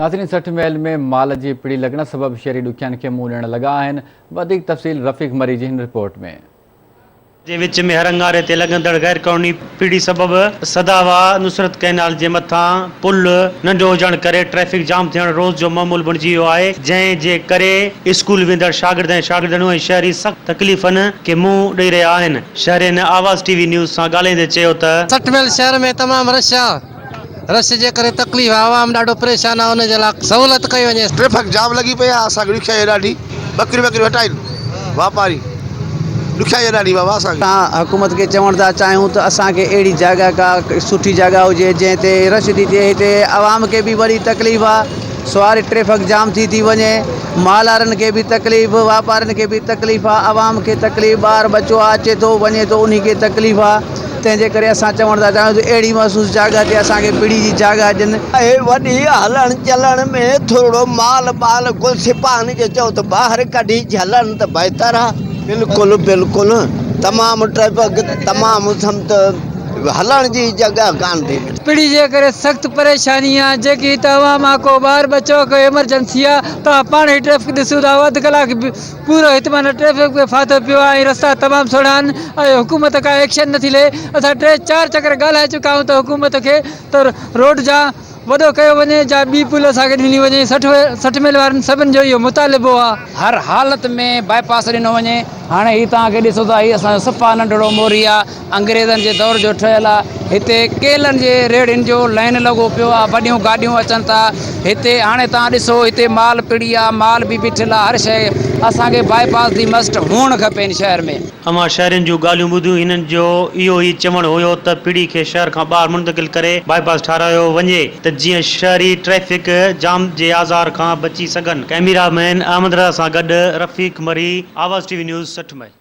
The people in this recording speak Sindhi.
ناظرين 60 ميل ۾ مال جي پڙي لڳڻ سبب شهري ڏکيائين کي منهن ڏيڻ لڳا آهن، وڌيڪ تفصيل رفيق مري جي هن رپورٽ ۾. جي وچ ۾ هر اڱاري تي لڳندڙ غيرقانوني پيڙهي سبب سداوا نصرت ڪئنال جي مٿان پل ننڍو هجڻ ڪري ٽريفڪ جام ٿيڻ روز جو معمول بڻجي ويو آهي جنهن جي ڪري اسڪول ويندڙ شاگرد ۽ شاگردڻيون ۽ شهري سخت تڪليفن کي منهن ڏئي رهيا آهن شهرين آواز ٽي وي نيوز سان ڳالهائيندي چيو ته. 60 ميل شهر ۾ تمام رش آ. رش جي ڪري تڪليف آ عوام ڏاڍو پريشان آ ان جي لاء سهولت ڪئي وڃي. ٽريفڪ جام لڳي پئي آ اسان کي ڏکيائي آ ڏاڍي ٻڪريون وڪريون هٽائين واپاري ڏکيائي آ ڏاڍي بابا اسان کي. اسان حڪومت کي چوڻ ٿا چاهيون ته اسان کي اهڙي جاڳهه ڪا سٺي جاڳهه هجي جنهن تي رش ٿي ٿئي هتي عوام کي به وڏي تڪليف آ سواري ٽريفڪ جام ٿي ٿي وڃي مالارن کي به تڪليف واپارين کي به تڪليف آ عوام کي تڪليف ٻار ٻچو آ اچي ٿو وڃي ٿو انهي کي تڪليف آ تنهن جي ڪري اسان چوڻ ٿا چاهيون ته اهڙي محسوس جاڳهه تي اسان کي پڙي جي جاڳهه ڏين. اهي وڏي هلڻ چلڻ ۾ ٿورڙو مال ٻال گل سپاهن کي چئو ته ٻاهر ڪڍي جهلن ته بهتر آ. بلڪل بلڪل تمام ٽريفڪ تمام سمت هلڻ جي جڳهه ڪانه ٿي ملي. پڙي جي ڪري سخت پريشاني آ جيڪي هت عوام آ ڪو ٻار ٻچو ڪو ايمرجنسي آ توهان پاڻ هي ٽريفڪ ڏسو ٿا اڌ ڪلاڪ پورو هت معنيٰ ٽريفڪ ۾ ڦاٿو پيو آهي ۽ رستا تمام سوڙها آهن ۽ حڪومت ڪا ايڪشن نٿي لهي اسان ٽي چار چڪر ڳالهائي چڪا آهيون ته حڪومت کي ته روڊ جا وڏو ڪيو وڃي جا ٻي پل اسان کي ڏني وڃي 60 60 ميل وارن سڀن جو اهو مطالبو آهي. هر حالت ۾ باء پاس ڏنو وڃي هاڻي هي توهان کي ڏسو ٿا هي اسان جو صفا ننڍڙو موري آ انگريزن جي دور جو ٺهيل آ هتي ڪيلن جي ريڙهين جو لائين لڳو پيو آ وڏيون گاڏيون اچن ٿا هتي هاڻي توهان ڏسو هتي مال پڙي آ مال به بيٺل آ هر شيء اسان کي باء پاس the must هئڻ کپي هن شهر ۾. اوهان شهرين جون ڳالهيون ٻڌيون هنن جو اهو ئي چوڻ هيو ته پڙي کي شهر کان ٻاهر منتقل ڪري باء پاس ٺاهرايو وڃي ته جيئن شهري ٽريفڪ جام جي آزار کان بچي سگهن ڪئميرا مين احمد رضا سان گڏ Rafiq Marri Awaz T V news 60 مئي.